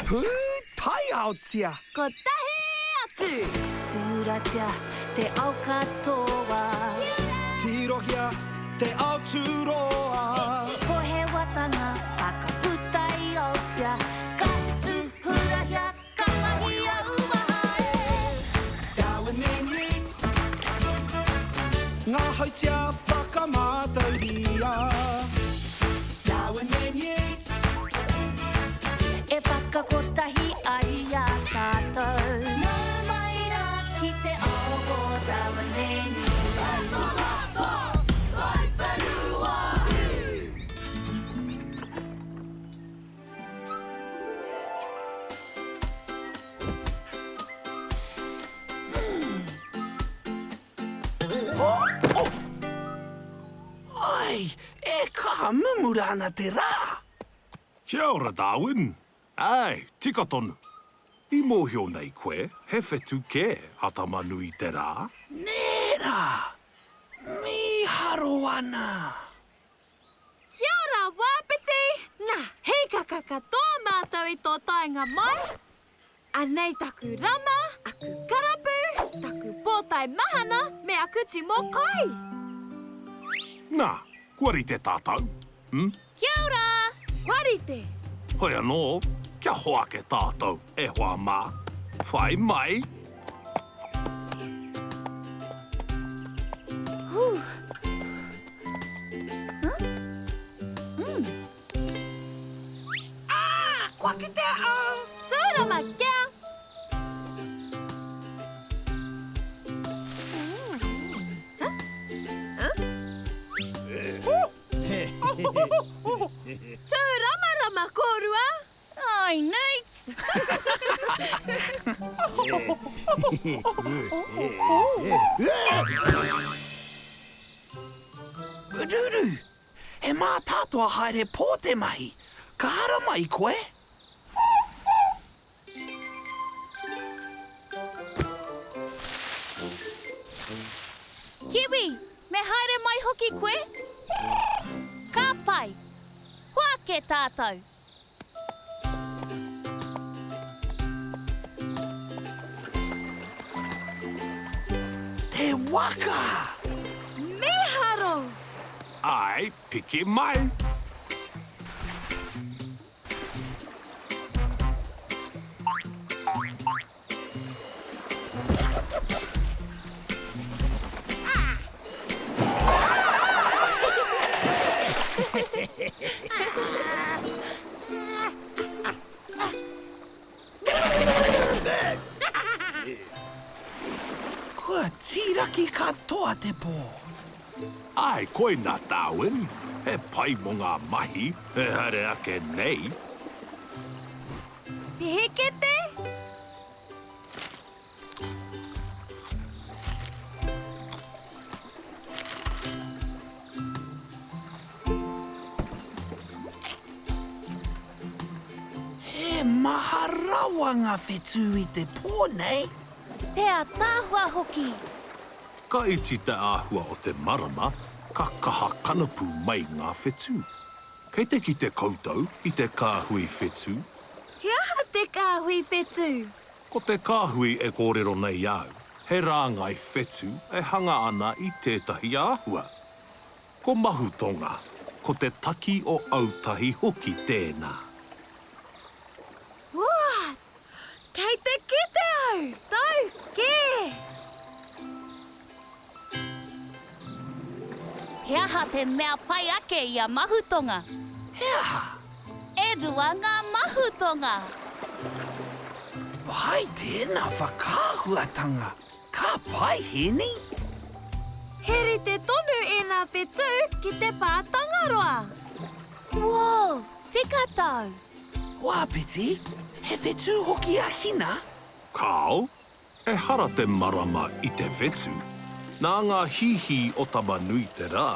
Pūtaiaotia! Kotahi atu! Tūratia te ao katoa. Tirohia te ao tūroa. Pohewatanga whakaputa i Aotea. Ka tūhurahia, ka mahia uaha e. Darwin and Yeats. Ngā hautia whakamātauria. Darwin and Yeats. E whakakotahi ai i a tātou. Nau mai rā ki te ao o Darwin and Yeats. Ai, e kaha mumura ana te rā! Kia ora, Darwin. Āe, tika tonu. I mōhio nei koe, he whetū kē a Tama-nui-te-rā? Nē rā! Mīharo ana! Kia ora, Wāpiti! Nā, hīkaka katoa mātou i tō taenga mai. Anei taku rama, aku karapu, taku pōtae mahana me aku timo kai. Nā, kua rite tātou, hm? Kia ora! Kua rite! Hoi anō, kia hoake tātou, e hoa mā. Whai mai! Whew. Huh? Mm. Ah! Kua kitea au! Tūrama kia! Tūramarama kōrua! Ai, Nate! Ruru, he mātātoa haere pō te mahi. Ka haramai koe? Kiwi, me haere mai hoki koe? Ka pai! Hoake tātou! Te waka! Mīharo! Āe, piki mai! Kua tīraki katoa te pō. Āe, koina, Darwin. He pai mō ngā mahi e haere ake nei. Pihikete? He maha rawa ngā whetū i te pō nei. Te ataahua hoki! Ka iti te āhua o te marama, ka kaha kanapu mai ngā whetū. Kei te kite koutou i te kāhui whetū? He aha te kāhui whetū? Ko te kāhui e kōrero nei au, he rāngai whetū e hanga ana i tētahi āhua. Ko Mahutonga, ko te taki o Autahi hoki tēnā. What? Kei te kite au! Tau kē! He aha te mea pai ake i a Mahutonga? He aha? E rua ngā Mahutonga! Pai tēnā whakaahuatanga! Ka pai, Hēni! He rite tonu ēnā whetū ki te pā Tangaroa! Whoa! Tika tau! Wāpiti, he whetū hoki a Hina? Kāo, ehara te marama i te whetū. Nā ngā hīhī o Tama-nui-te-rā,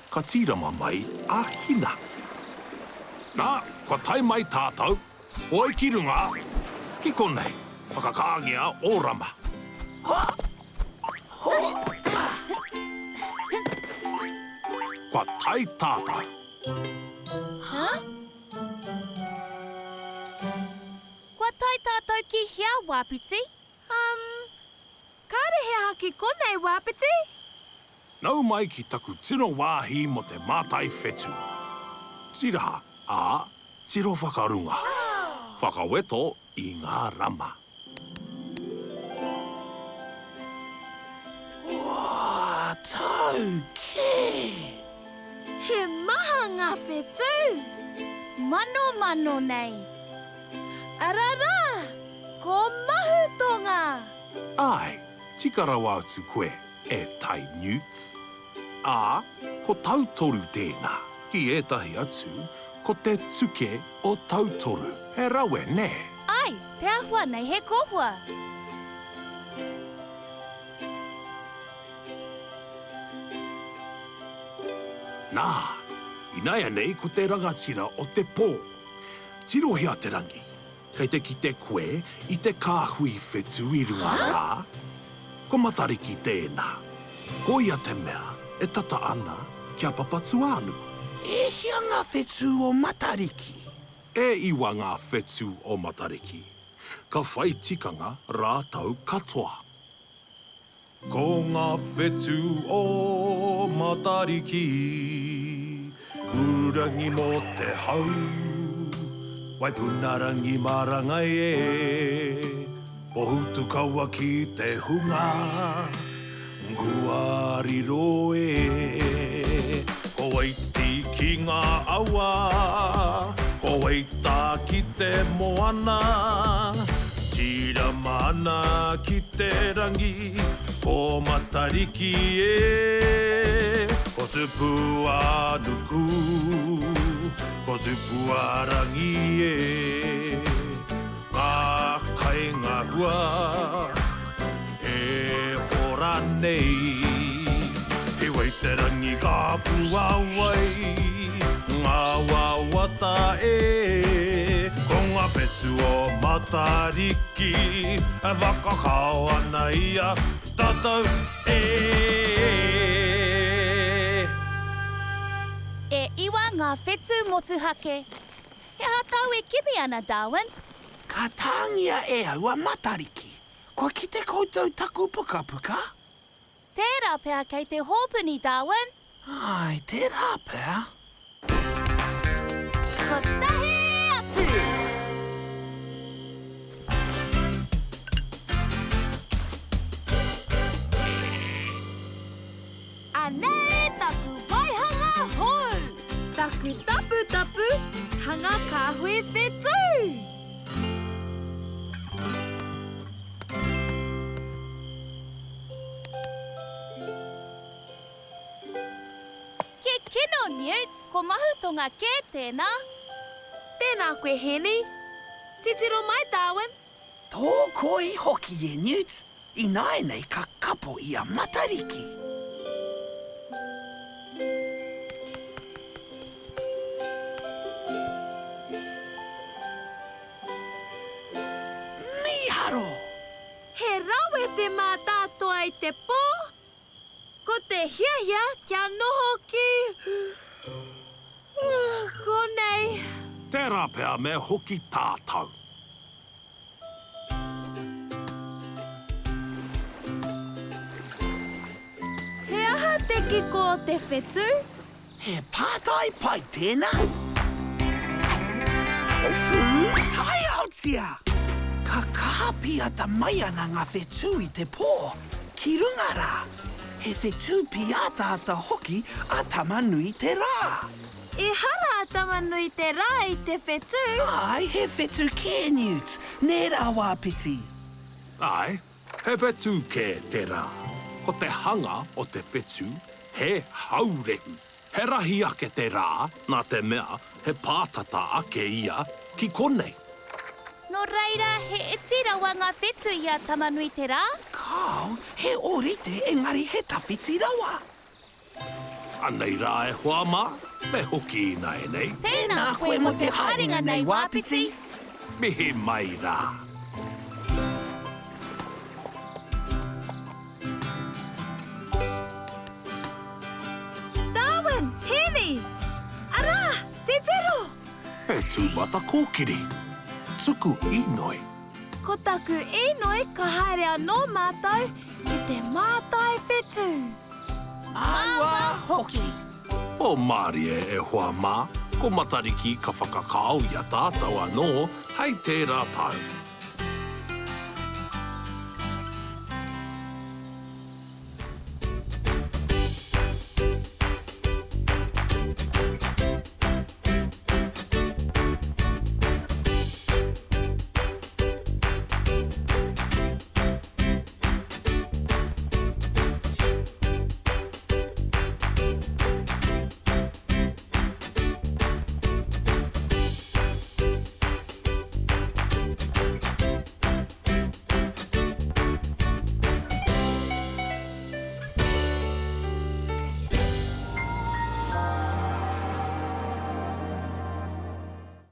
ka tīrama mai a Hina. Nā, kua tae mai tātou, hoi ki runga, ki konei, whakakāngia ō rama. Kua tae tātou. Huh? Ki hea, Wāpiti? Um, kāre he aha ki konei, Wāpiti? Nau mai ki taku tino wāhi mō te mātai whetū. Tiraha, ā, tiro whakarunga. Whakaweto i ngā rama. Wā, tau kē! He maha ngā whetū! Manomano nei! Arā rā! Ko Mahutonga! Āe, tika rawa atu koe, e Tai Newts. Ā, ko Tautoru tēnā. Ki ētahi atu, ko te tuke o Tautoru. He rawe, nē? Āe, te āhua nei he kōhua. Nā, ināianei ko te rangatira o te pō. Tirohia te rangi. Kei te kite koe i te kāhui whetū i runga rā? Ko Matariki tēnā. Ko ia te mea e tata ana ki a Papatūānuku. E hia ngā whetū o Matariki? E iwa ngā whetū o Matariki. Ka whai tikanga rātou katoa. Ko ngā whetū o Matariki, Ururangi mō te hau, Waipunarangi marangai e, Pohutukawa ki te hunga, Kua riro e. Ko Waiti ki ngā awa, ko Waita ki te moana, Tīrama ana ki te rangi, ko Matariki e. Ko Tupu-ā-nuku, ko Tupu-ā-rangi e. Ngā kai ngā hua e hora nei. He wai te rangi ka puāwai ngā wawata e. Ko ngā whetū o Matariki e whakakao ana i a tātou e. E iwa ngā whetū motuhake. He aha tāu e kimi ana, Darwin? Ka tāngia e au a Matariki. Kua kite koutou taku pukapuka? Tērā pea kei te hōpuni, Darwin. Āe, tērā pea. Kotahi atu! Anei taku waihanga hou! Taku taputapu hanga kāhui whetū! Ke kino, Newt! Ko Mahutonga kē tēnā! Tēnā koe, Hēni! Titiro mai, Darwin! Tōkoi hoki e, Newt! Ināianei ka kapo i a Matariki. Mīharo! He rawe te mātātoa i te pō, ko te hiahia kia noho ki konei. Tērā pea me hoki tātou. He aha te kiko o te whetū? He pātai pai tēnā. Pūtaiaotia! Ka kaha pīata mai ana ngā whetū i te pō, ki runga rā. He whetū pīataata hoki a Tama-nui-te-rā. Ehara a Tama-nui-te-rā i te whetū. Āe, he whetū kē, Newt, nē rā, Wāpiti? Āe, he whetū kē te rā. Ko te hanga o te whetū, he haurehu. He rahi ake te rā, nā te mea he pātata ake ia ki konei. Nō reira, he iti rawa ngā whetū i a Tama-nui-te-rā? Kāo, he ōrite engari he tawhiti rawa. Anei rā e hoa mā, me hoki ināianei. Tēnā koe mō te haerenga nei, Wāpiti. Mihi mai rā. Darwin, Hēni! Arā, titiro! He tūmatakōkiri. Tuku inoi. Ko taku inoi ka haere anō mātou ki te mātai whetū. Māua hoki! Pō mārie e hoa mā, ko Matariki ka whakakao i a tātou anō hei tērā tau.